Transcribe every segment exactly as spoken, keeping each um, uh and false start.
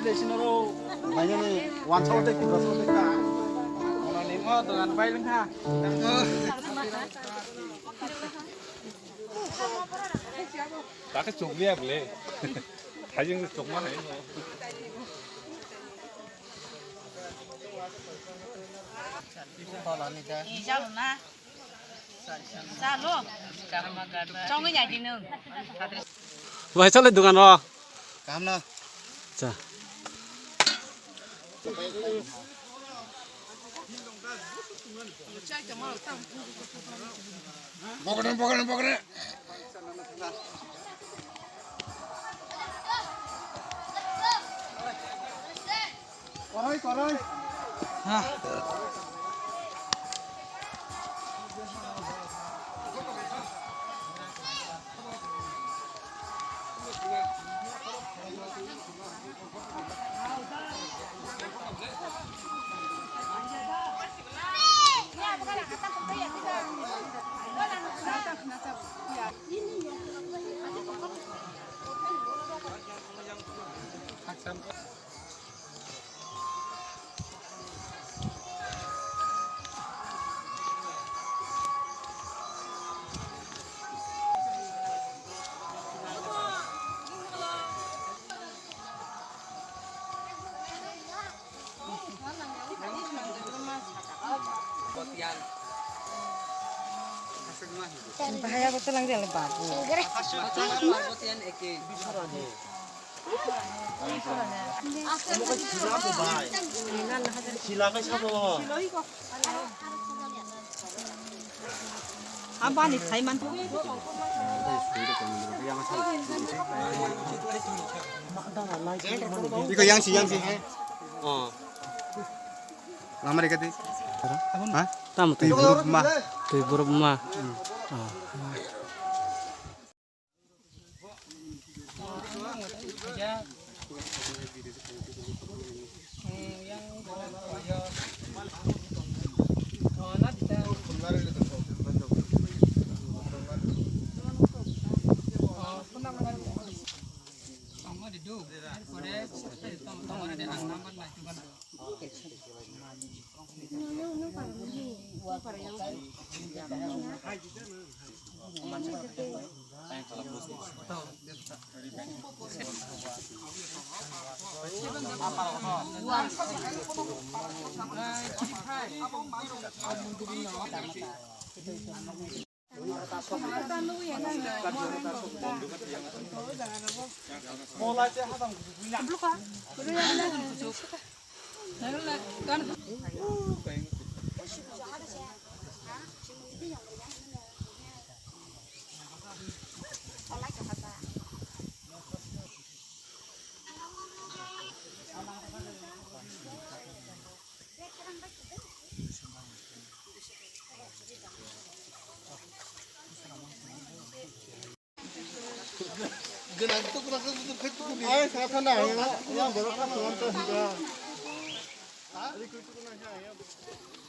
Sinoro, mainani, wansok tei kibra sok tei ka. Onani mo dogan bai lengha. Kake chukliya bole. Hajing chukma hai. Ijalo na. Chalo. Chongwi ya di nung. Bai chale dukan ro. Kaham no. Cha. Bokre, bokre, bokre. Korai, korai. Ha. Bahaya ko telang dia le babu. Abani saiman. Iko yang si, yang si. Oh. Lama dekat ni. Ha? Tamo twi borok ma. Twi borok ma. Oh.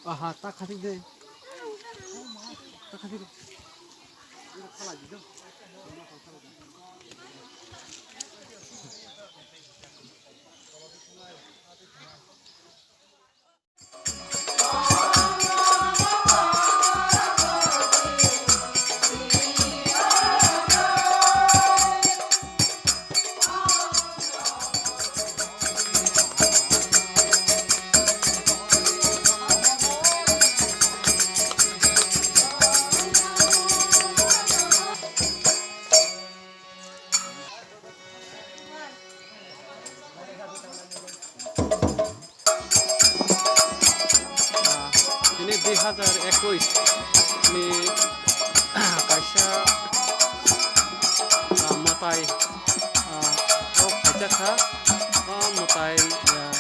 Aha, ta khati de. Ta khati de. Tini dui hazar ekwis ni kaisa, ah, mwtai, ah, o phaijak kha. O mwtai, ah,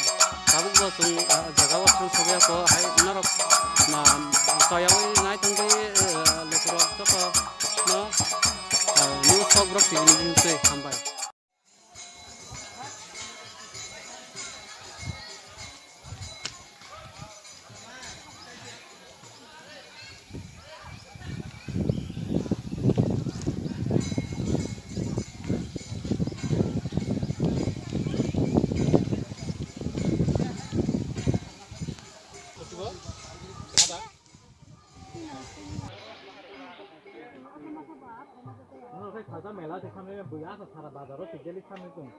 tabuk bo chwng, ah, jaga o thang sogwi ya kho hai norok, ah, toyaui nai tongwi, ah, lukurok joto no, ah, news rok twi ni twi hambai. Bazar mela se khamle buya sa sara bazar o se geli khamle tung.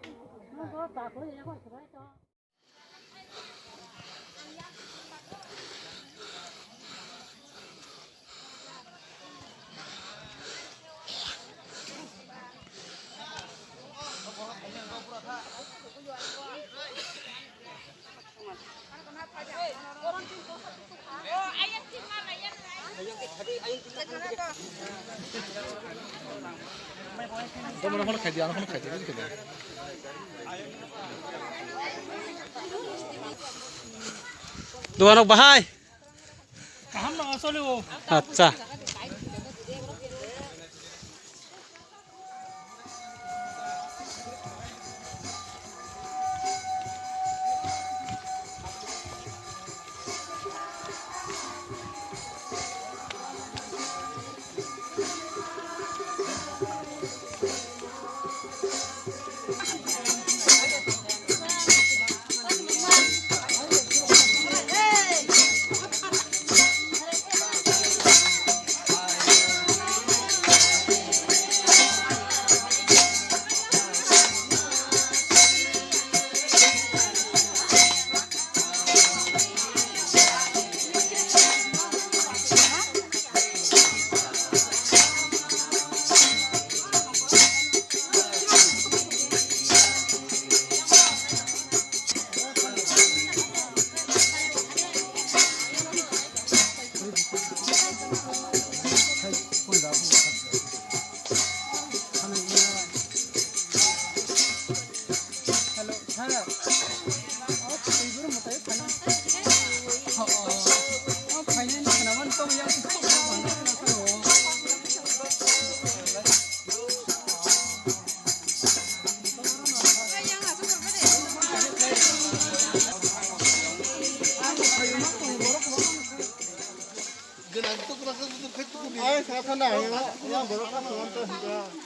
Dogan rok bahai. Kaham no asole o. Acha. Ay, sana sana, ya, ya, borok sana sana.